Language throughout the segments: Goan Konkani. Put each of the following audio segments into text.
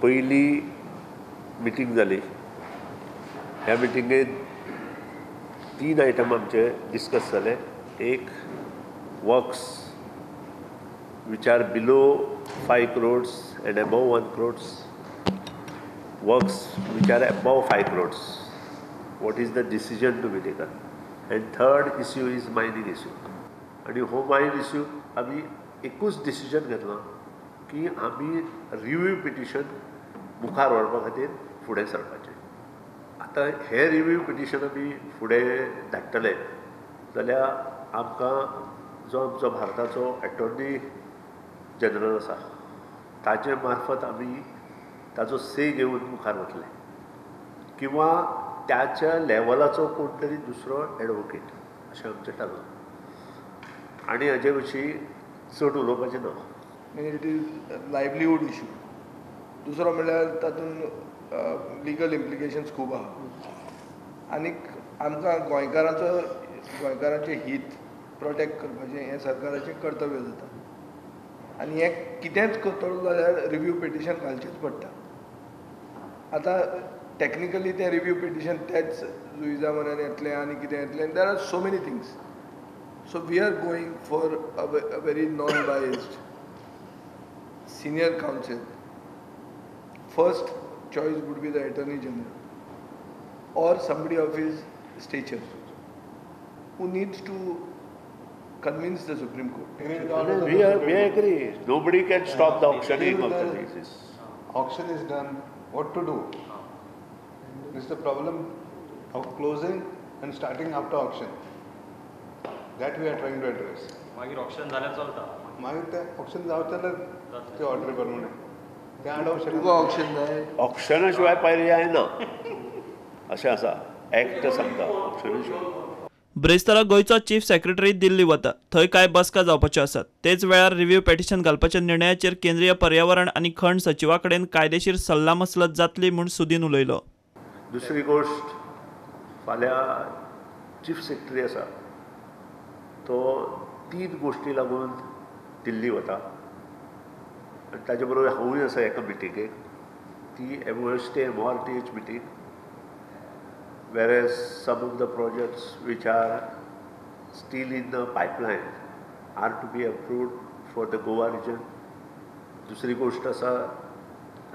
पयली मिटींग जाली. ह्या मिटिंगेत 3 आयटम आमचे डिस्कस जाले. एक, works which are below 5 crores and above 1 crores, works which are above 5 crores, what is the decision to be taken, and third issue is mining issue. आनी हो मायन इश्यू आमी एकूच डिसिजन घेतलां की आमी रिव्यू पिटिशन मुखार व्हरपा खातीर फुडें सरपाचें. आतां हें रिव्यू पिटिशन आमी फुडें धाडटले जाल्यार आमकां जो आमचो भारताचो एटॉर्नी जनरल आसा ताजे मार्फत आमी ताजो से घेवन मुखार वतले किंवा त्याच्या लेवलाचो कोण तरी दुसरो एडवोकेट अशें आमचें थारलां. आनी हाजे विशीं चड उलोवपाचें ना. It is livelihood issue. दुसरो म्हणल्यार तातूंत लिगल इम्प्लिकेशन्स खूब आहा आनीक आमकां गोंयकारांचें हीत प्रोटेक्ट करपाचें हें सरकाराचें कर्तव्य जाता आनी हें कितेंच करतलो जाल्यार रिव्यू पिटिशन घालचेंच पडटा. आतां टॅक्निकली तें रिव्यू पिटिशन त्याच जुइजा मनान येतलें आनी कितें येतलें, there are so many things. So we are going for a very non biased senior counsel. First choice would be the Attorney General or somebody of his stature who needs to convince the Supreme Court. We agree. Nobody can stop the auctioning of the leases. Auction is done. What to do? This is the problem of closing and starting after auction. That we are trying to address. मागीर auction जाल्यार चलता. मागीर ते auction जावचें ते ऑर्डर प्रमाणे ते आडोवंक शकना. तुका ऑक्शन जाय? ऑक्शना शिवाय पर्याय ना अशें आसा. एक्ट सांगता ऑक्शना शिवाय. ब्रेस्तारा गोंयचो चीफ सेक्रेटरी दिल्ली वता, थंय कांय बसका जावपाच्यो आसात. तेच वेळार रिव्यू पिटिशन घालपाच्या निर्णयाचेर केंद्रीय पर्यावरण आनी खण सचिवा कडेन कायदेशीर सल्लामसलत जातली म्हूण सुदीन उलयलो. दुसरी गोश्ट, फाल्यां चीफ सेक्रेटरी आसा तो 3 गोश्टी लागून दिल्ली वता आनी ताजे बरोबर हांवूय आसा एका मिटिंगेक, ती MOST MORTH meeting. Whereas some of the projects which are still in the pipeline are to be approved for the Goa region. दुसरी गोष्ट आसा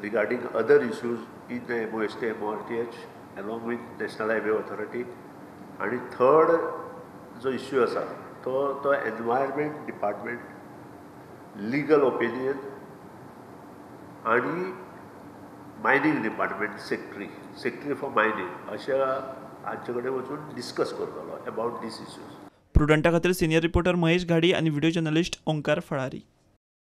regarding other issues in the MOST MORTH along with National Highway Authority. आनी थर्ड जो इश्यू आसा तो एनवायरमेंट डिपार्टमेंट, लिगल ओपिनियन आनी mining department secretary for mining अशा हांचे कडेन वचून डिस्कस करतलो अबाउट these issues. प्रुडंटा खातीर सिनियर रिपोर्टर महेश घाडी आनी व्हिडिओ जर्नलिस्ट ओंकार फळारी.